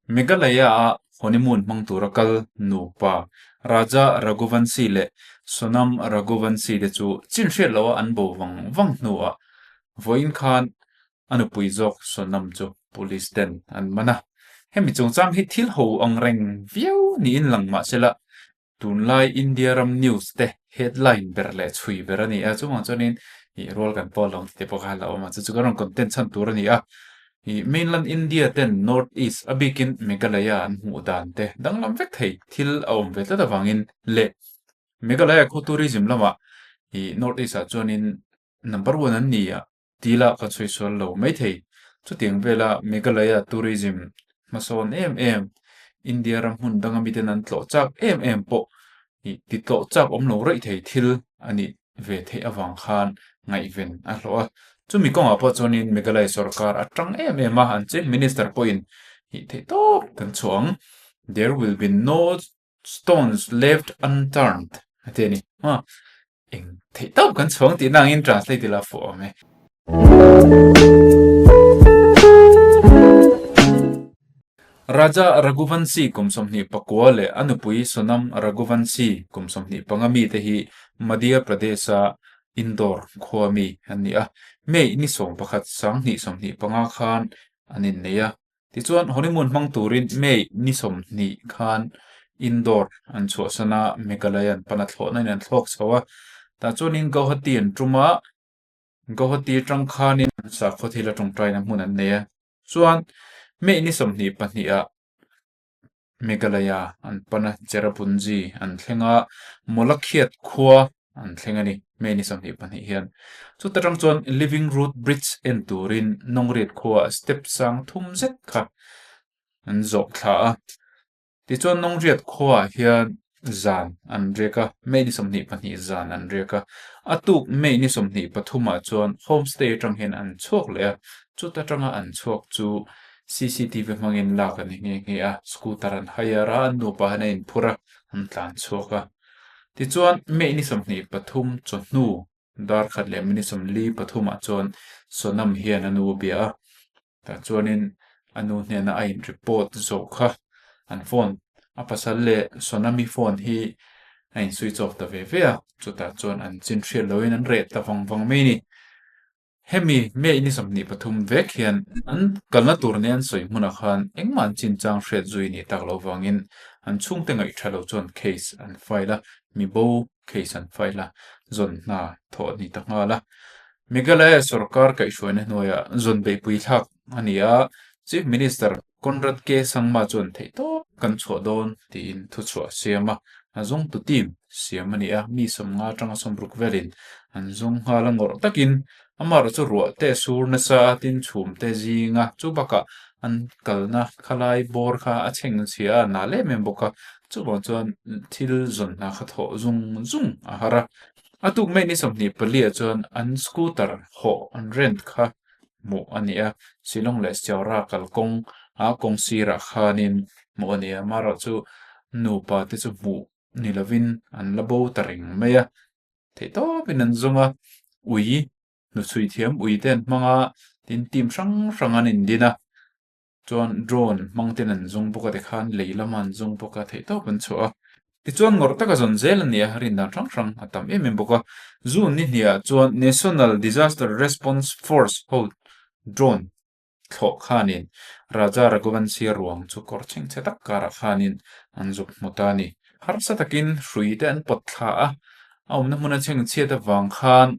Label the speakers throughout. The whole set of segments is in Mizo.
Speaker 1: Meghalaya-a honeymoon hmang tura kal nupa Raja Raghuvanshi leh Sonam Raghuvanshi te chu chin hriat loha an bo vang vang hnuah vawiin khan a nupui zawk Sonam chu police ten an man a. Hemi chungchang hi thil ho ang reng viau niin lang mah sela Tunlai India ram news te headline ber leh chhui ber a ni a, chuvang chuanin ih rual kan pawl lo tih te pawh kha a la awm a, chu chu kan rawn content chhan tur a ni a. Ih mainland India ten North East a bikin Meghalaya an hmuh dan te danglam vek thei thil a awm ve tlat avangin leh Meghalaya khaw tourism lamah ih North East ah chuanin number one an ni a tila kan sawi sual lo maithei. Chutiang vela Meghalaya tourism hmasawn em em, India ram hmun danga miten an tlawh chak em em pawh ih ti tlawh chak awm lo raih thei thil a nih ve theih avang khan ngaihven a hlawh a. Chumi kawngah pawh chuanin Meghalaya sorkar a tang em em a, an Chief Minister pawhin ih theih tawp kan chhuah ang, There will be no stones left unturned a ti a ni. Eng theih tawp kan chhuang tihna angin translate ila fuh awm e. Raja Raghuvanshi kum 29 leh a nupui Sonam Raghuvanshi kum 25 mite hi Madhya Pradesh-a Indore khua mi an ni a. May ni 11 2025 khan an innei a. Tichuan, honeymoon hmang turin May ni 20 khan Indore an chhuahsan a, Meghalaya an pan a, thlawhna in an thlawk chho a. Tah chuanin Guwahati an tum a, Guwahati atang khanin an sakhaw thil a tawngtaina hmun an nei a. Chuan, May ni 22 ah Meghalaya an pan a, Cherrapunji an thleng a, Mawlakhiat khua an thleng a ni, May ni 22 hian. Chuta tang chuan Living Root Bridge en turin Nongriat khuaah step sang thum zet kha an zawh thla a. Tichuan Nongriat khuaah hian zan an riak a, May ni 22 zan an riak a. A tuk May ni 23 ah chuan homestay atang hian an chhuak leh a, chuta tanga an chhuak chu CCTV hmangin lak a ni nghe nghe a, scooter an hire a, an nupa hian a inphur a, an tlan chhuak a. Tichuan, May ni 23 chawhnu dar khat leh minute 43 ah chuan Sonam hian a nu a bia a, tah chuanin a nu hnena a in report zawh kha an phone a pasal leh Sonami phone hi a in switch off ta ve ve a, chutah chuan an chin hriat loin an reh ta vang vang mai a ni. Hemi May ni 23 vek hian an kalna tur nia an sawi hmunah khan engmah an chinchang hriat zui ni tak loh vangin an chhungte ngaihtha lo chuan case an file a, mibo case an file a, zawn hna thawh a ni ta nghal a. Meghalaya sorkar kaihhruaina hnuaiah zawn beihpui thlak a ni a, Chief Minister Conrad K. Sangma chuan theihtawp kan chhuah dawn tiin thuchhuah a siam a, a zawngtu team siam a ni a, mi 50 atanga 60 velin an zawng nghal a ngawrh takin amaherawh chu ruah te sur nasa a tin chhum te zinga chu bakah an kalna khalai bawr kha a chheng chhia a nal em em bawk a, chuvang chuan thil zawn hna kha thawh zung zung a har a, a tuk mai ni 24 ah chuan an scooter hawh an rent kha hmuh a ni a, Shillong leh Siaura kalkawng a kawng sirah khanin hmuh a ni a, amaherawh chu nupa te chu hmuh ni lovin an la bo ta reng mai a, theihtawpin an zawng a, ui hnuchhui thiam ui te an hmang a, tin team hrang hrang an indin a, chuan drone hmang ten an zawng bawk a tikhan lei lama an zawng bawk a theihtawp an chhuah a. Tichuan ngawrh taka zawn zel a ni a, rin dan hrang hrang a tam em em bawk a. June ni hniah chuan National Disaster Response Force ho drone thlawh khanin Raja Raghuvanshi ruang chu kawr chhengchhe tak karah khanin an zuk hmu ta a ni. Harsa takin hrui te an pawt thla a, a awmna hmuna chhengchhiat avang khan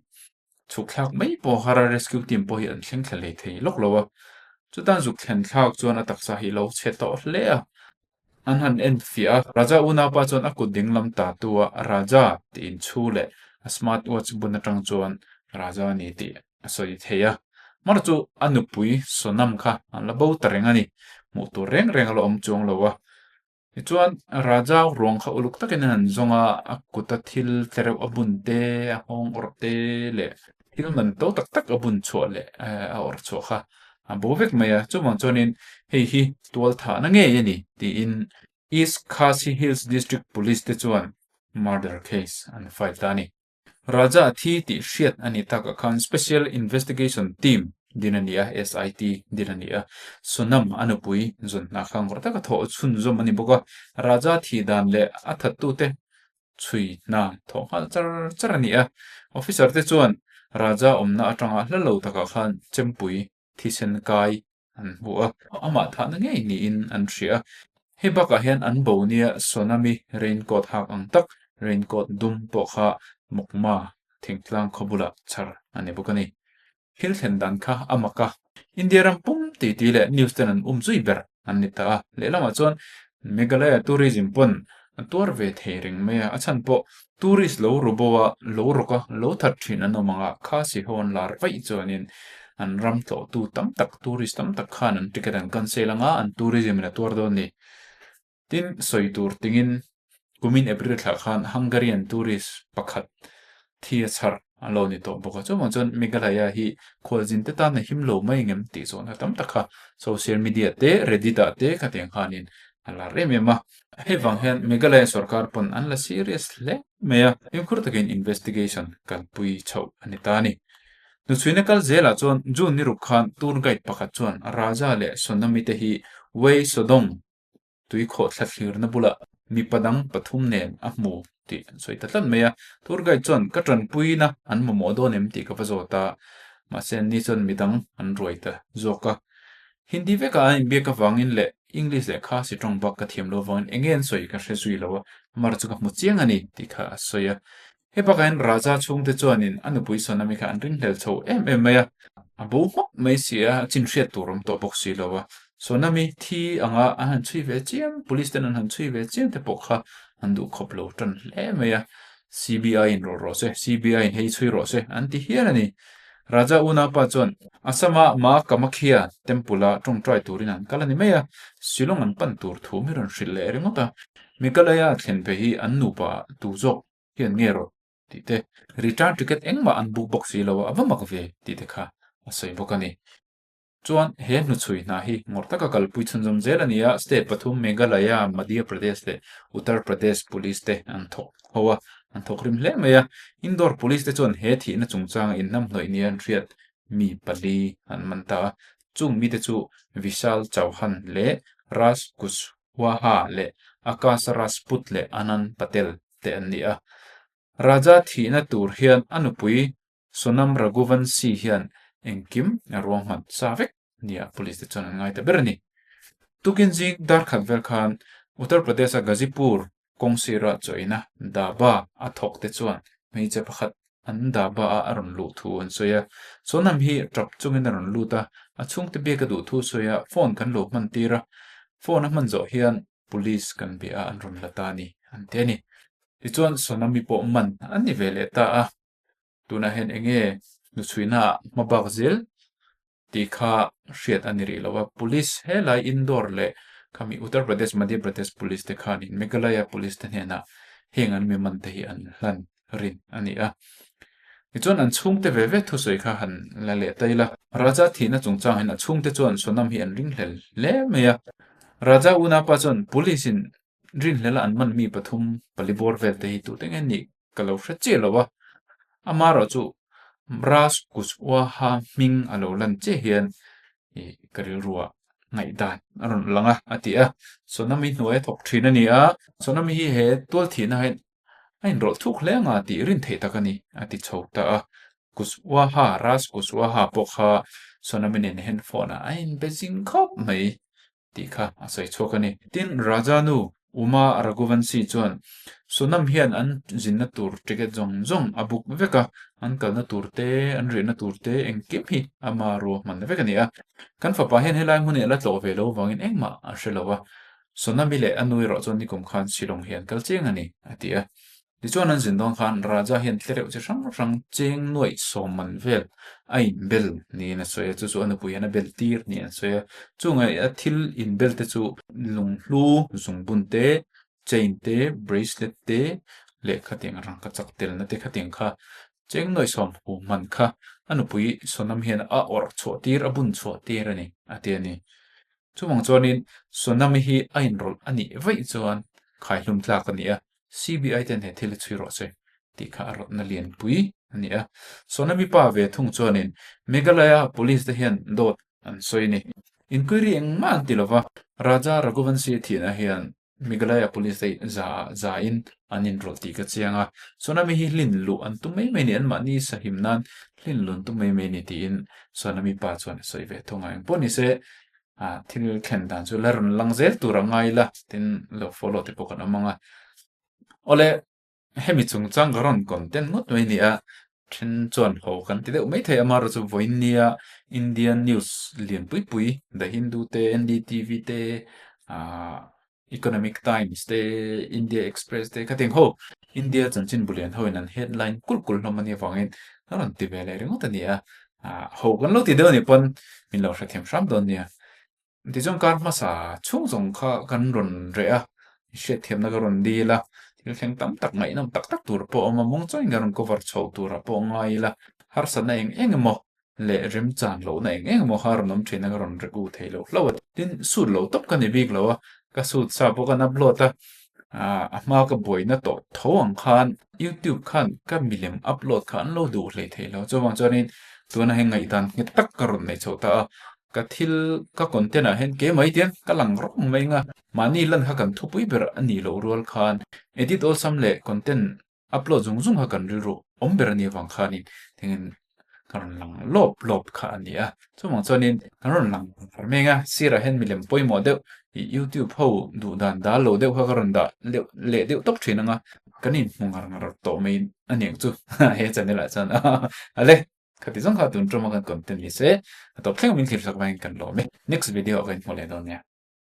Speaker 1: Chhuk thlak mai pawh har a rescue team pawh hi an thleng thla hlei thei lawk lo a, chutan zuk thlen thlak chuan a taksa hi lo chhe tawh hle a, an han en fiah a, Raja unaupa chuan a kut ding lam ta tu a Raja tih in chhu leh a smart watch bun atang chuan Raja a ni tih a sawi thei a, mar chu a nupui Sonam kha an la bo ta reng a ni, hmuh tur reng reng a la awm chuang lo a. Tichuan, Raja ruang kha uluk takin an han zawng a, a kuta thil tlereuh a bun te, a nghawng awrh te leh thil man to tak tak a bun chhuah leh a awrh chhuah kha a bo vek mai a. Chuvang chuanin hei hi tualthahna ngei a ni tiin East Khasi Hills District Police te chuan murder case an file ta a ni. Raja a thi tih hriat a ni takah khan Special Investigation Team din a ni a, SIT din a ni a. Sonam a nupui zawn hna kha ngawrh taka thawh chhunzawm a ni bawk a, Raja thih dan leh a thattute chhui hna thawh nghal char char a ni a. Officer te chuan Raja awmna atanga hla lo takah khan chempui thisen kai an hmu a, amah thahna ngei niin an hria a. Hei bakah hian an bo nia Sonami raincoat hak ang tak raincoat dum pawh kha Mawkma thingtlang khaw bulah chhar a ni bawk a ni. Thil thlen dan kha a mak a, India ram pum titi leh news ten an um zui ber an ni ta a. Lehlamah chuan Meghalaya tourism pawn a tuar ve thei reng mai a, a chhan pawh tourist lo ru bo a, lo rawk a, lo that thin an awm ang a, Khasi ho an lar vaih chuanin an ram tlawhtu tam tak, tourist tam tak khan an ticket an cancel ang a, an tourism in a tuar dawn a ni. Tin, sawi tur tingin kumin April thlah khan Hungarian tourist pakhat thi a chhar a lo ni tawh bawk a. Chuvang chuan Meghalaya hi khualzin te tan a him lo mai ngem tih zawhna tam tak kha social media te, Reddit ah te khatiang khanin a lar em em a. Hei vang hian Meghalaya sorkar pawn an la serious hle mai a, fimkhur takin investigation kalpui chhoh a ni ta a ni. Hnuchhuina kal zelah chuan June ni ruk khan tour guide pakhat chuan Raja leh Sonami te hi Wei Sodong Tuikhawh thla thlirna bulah mipa dang pathum nen a hmu tih an sawi ta tlat mai a. Tour guide chuan ka tanpuina an mamawh dawn em tih ka va zawt a, mahse anni chuan midang an ruai ta zawk a. Hindi vekah an inbiak avangin leh English leh Khasi tawng bak ka thiam lo avangin enge an sawi ka hre zui lo a, mar chu ka hmu chiang a ni tih kha a sawi a. He bakah hian Raja chhungte chuanin a nupui Sonami kha an ringhlel chho em em mai a, a bo hmak mai si a, a chin hriat tur awm tawh bawk si lo a. Sonami thi anga an han chhui ve chiam, police ten an han chhui ve chiam te pawh kha an duh khawp lo tan hle mai a. CBI in rawh rawh se, CBI in hei chhui rawh se an ti hial a ni. Raja unaupa chuan Assam-a Ma Kamakhya Temple-a tawngtai turin an kal a ni mai a, Shillong an pan tur thu mi rawn hrilh leh ringawt a. Meghalaya thlen ve hi an nupa tu zawk hian nge rawh tih te, return ticket engmah an book bawk si lo a, a va mak ve tih te kha a sawi bawk a ni. Chuan he hnuchhui hna hi ngawrh taka kalpui chhunzawm zel a ni a, state pathum Meghalaya, Madhya Pradesh leh Uttar Pradesh police te an thawk ho a, an thawk rim hle mai a. Indore police te chuan he thihna chungchanga inhnamhnawih nia an hriat mi pali an man ta a, chung mite chu Vishal Chauhan leh Raj Kushwaha Waha leh Akash Rajput leh Anand Patel te an ni a. Raja thihna tur hian a nupui Sonam Raghuvanshi hian engkim a ruahman sa vek nia police te chuan an ngai ta ber a ni. Tukin zing darkhat vel khan Uttar Pradesh-a Ghazipur kawng sira chawina dhaba a thawk te chuan hmeichhe pakhat an dhaba a a rawn luh thu an sawi a. Sonam hi tap chungin a rawn lut a, a chhungte biak a duh thu sawi a, phone kan lo hman tir a, phone a hman zawh hian police kan bia a an rawn la ta a ni an ti a ni. Tichuan Sonami pawh man an ni ve leh ta a, tunah hian eng nge hnuchhuina ah hma bak zel tih kha hriat a ni rih lo a, police helai Indore leh khami Uttar Pradesh, Madhya Pradesh police te khanin Meghalaya police te hnenah heng an mi man te hi an hlan rin a ni a. Tichuan an chhungte ve ve thusawi kha han la leh ta ila. Raja thihna chungchang hian a chhungte chuan Sonam hi an ringhlel hle mai a. Raja unaupa chuan police in Rinhlela an man mi pathum pali bawr vel te hi tute nge nih ka lo hre chiah lo a, amaherawh chu Raj Kushwaha hming a lo lan chiah hian ih ka rilruah ngaihdan a rawn lang a a ti a, Sonami hnuai a thawk thin a ni a, Sonami hi he tual thihna hian a inrawlh thuk hle anga tih rin theih tak a ni a ti chho ta a, Kushwaha Raj Kushwaha pawh kha Sonami nen hian phone ah a inbe zing khawp mai. tih kha a sawi chhuak a ni. Tin, Raja nu Uma Raghuvanshi chuan Sonam hian an zinna tur ticket zawng zawng a book vek a, an kalna tur te, an riahna tur te engkim hi ama ruahmanna vek a ni a. Kan fapa hian helai hmun hi a la tlawh ve lo vangin engmah a hre lo a, Sonami leh a nu erawh chuan nikum khan Shillong hi an kal chiang a ni, a ti a. Tichuan an zin dawn khan Raja hian tlereuh chi hrang hrang cheng nuaih sawm man vel a inbel niin a sawi a, chu chu a nupui hian a bel tir niin a sawi a. Chungah a thil inbel te chu lunghlu zungbun te, chain te, bracelet te leh khatiang rangka chak telna te khatiang kha cheng nuaih sawm hu man kha a nupui Sonam hian a awrh chhuah tir, a bun chhuah tir a ni a ti a ni. Chuvang chuanin Sonam-i hi a inrawlh a nih vaih chuan khaihlum tlak a ni a, CBI ten he thil hi chhui rawh se tih kha a rawtna lianpui. a ni a. Sonami pa ve thung chuanin Meghalaya Police te hian dawt an sawi a ni. Inquiry engmah an ti lova, Raja Raghuvanshi thihna hian Meghalaya Police te za ah za in an inrawlh tih ka chiang a. Sonami hi hlin luh an tum mai mai ni, anmahni sahim nan hlin luh an tum mai mai ni tiin Sonami pa chuan a sawi ve thung a. Engpawh ni se, thil thlen dan chu la rawn lang zel tur a ngai la, tin lo follow te pawh kan awm ang a. Awle, Hemi chungchang ka rawn content ngawt mai nia, then chuan ho kan ti deuh mai thei a, amaherawh chu vawiin nia Indian news lian pui pui The Hindu te, NDTV te, ah Economic Times te, India Express te khatiang ho India chanchin bu lian ho in an headline kulh kulh hlawm ania vangin a rawn ti ve leh ringawt a ni a, ah ho kan lo ti deuh a nih pawn min lo hrethiam hram dawn nia. Tichuan kar hmasa chhung zawng kha kan rawn reh a, hriatthiamna ka rawn dil a, thil thleng tam tak ngaihnawm tak tak tur pawh a awm a, mawng chuan ka rawn cover chho turah pawh ngai ila, harsatna eng eng emaw leh remchan lohna eng eng emaw kha rawn awm thin a, ka rawn regu thei loh hlauh a. Tin, suit lo tawp ka ni bik lo a, ka suit sa pawh kan upload a, a hma ka buaina tawh tho ang khan YouTube khan ka milem upload kha an lo duh hlei thei lo, chuvang chuanin tuna heng ngaihdan nghet tak ka rawn nei chho ta a. Ka thil ka content ah hian ke mai tiang ka lang rawng mai anga mahni lan kha kan thupui ber a nih loh rual khan edit awlsam leh content upload zung zung kha kan rilru awm ber a nih avang khanin engin ka rawn lang lawp lawp kha a ni a. Chuvang chuanin kan rawn lang har mai anga sirah hian milem pawimawh deuh ih youtube ho duh dan dal lo deuh kha ka rawn dah deuh leh deuh tawp thin anga kan inhmu ngar ngar tawh mai a niang chu he channel ah chuan ale. Khati zawng kha tun tuma kan content ni se, a tawp thleng min thlir sak vangin kan lawm e. Next video ah ka inhmu leh dawn nia.